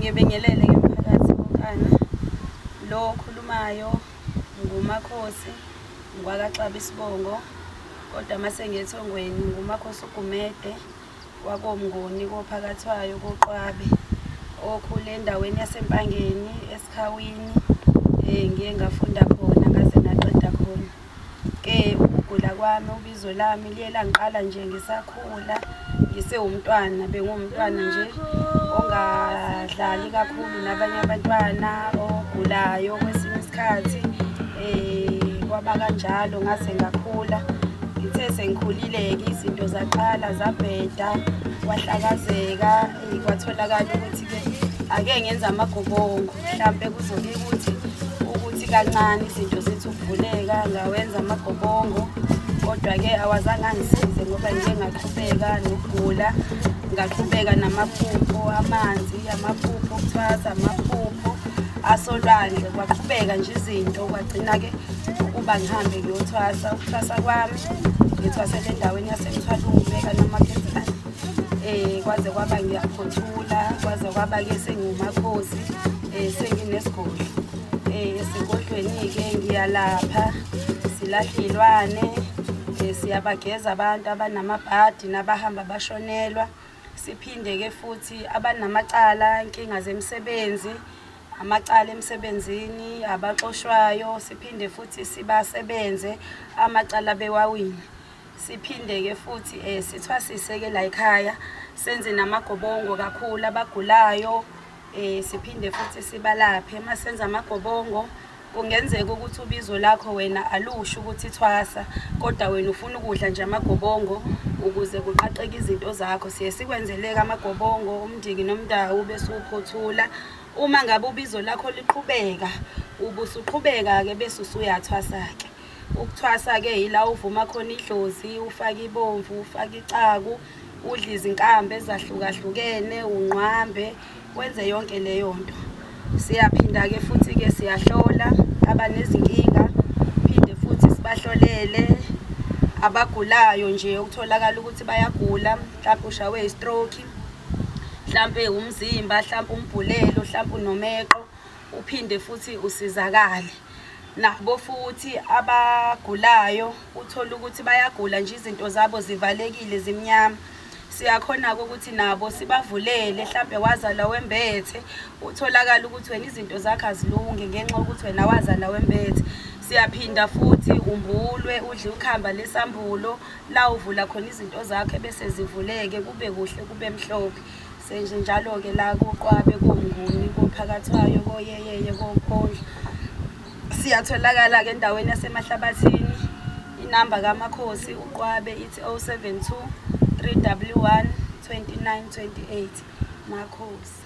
Ngibingelele-ke mphakathi wonkana. Lo okhulumayo nguMakhosi ngwakaXaba isibongo, kodwa mase ngiyethongweni nguMakhosi uGumede wakoMnguni koPhakathwayo koQwabe, okhule endaweni yaseMpangeni eSikhawini. Ngiye ngafunda khona ngaze ngaqeda khona. Ke ukugula kwami, ubizo lami liye langiqala nje ngisakhula, ngisewumntwana. Bengiwumntwana nje ongadlali kakhulu nabanye abantwana, ogulayo kwesinye isikhathi. Kwaba kanjalo ngaze ngakhula. Ngithe sengikhulile-ke izinto zaqala zabheda, kwahlakazeka, kwatholakala ukuthi-ke ake ngenze amagobongo, mhlampe kuzoke kuthi ukuthi kancane izinto zithi ukuvuleka. Ngawenza amagobongo, kodwa-ke awazange angisize ngoba ngike ngaqhubeka nokugula, ngaqhubeka namaphupho amanzi, amaphupho okuthwasa, amaphupho asolwandle. Kwaqhubeka nje izinto, kwagcina-ke ukuba ngihambe ngiyothwasa. Ukuthwasa kwami ngithwasele endaweni yaseMthwalume kaNomakhenzana. Kwaze kwaba ngiyaphothula, kwaze kwaba-ke sengiwumakhosi, senginesigodlo. Esigodlweni-ke ngiyalapha, silahla iy'lwane, siyabageza abantu abanamabhadi nabahamba bashonelwa. Siphinde-ke futhi abanamacala, inkinga zemisebenzi, amacala emsebenzini, abaxoshwayo, siphinde futhi sibasebenze amacala bewawina. Siphinde-ke futhi sithwasise-ke la ekhaya, senze namagobongo kakhulu abagulayo, siphinde futhi sibalaphe. Uma senza amagobongo kungenzeka ukuthi ubizo lakho wena alusho ukuthi thwasa, kodwa wena ufuna ukudla nje amagobongo ukuze kuqaqeke izinto zakho. Siye sikwenzeleke amagobongo, umndiki nomndawu, bese uwuphothula. Uma ngabe ubizo lakho liqhubeka, ubusuqhubeka-ke bese usuyathwasa-ke. Ukuthwasa-ke yila uvuma khona idlozi, ufake ibomvu, ufake icaku, udle izinkambi ezahlukahlukene, unqwambe, wenze yonke leyo nto. Siyaphinda-ke futhi-ke siyahlola abanezinkinga, phinde futhi sibahlolele abagulayo nje okutholakala ukuthi bayagula, mhlampe ushawe i-stroke, mhlampe umzimba, mhlampe umbhulelo, mhlampe unomeqo, uphinde futhi usizakale. Nabo futhi abagulayo uthole ukuthi bayagula nje, izinto zabo zivalekile, zimnyama. Siyakhona-ke ukuthi nabo sibavulele, hlampe wazalwa wembethe, utholakala ukuthi wena izinto zakho azilungi ngenxa yokuthi wena wazalwa wembethe. Siyaphinda futhi umbulwe, udle ukhamba lesambulo, la uvula khona izinto zakho ebese zivuleke, kube kuhle, kube mhlophe. Senje njalo-ke la koQwabe, koMnguni, koPhakathwayo, koYeyeye, koKhondlo. Siyatholakala-ke endaweni yaseMahlabathini. Inamba kaMakhosi uQwabe ithi 072 311 2928. Makhosi.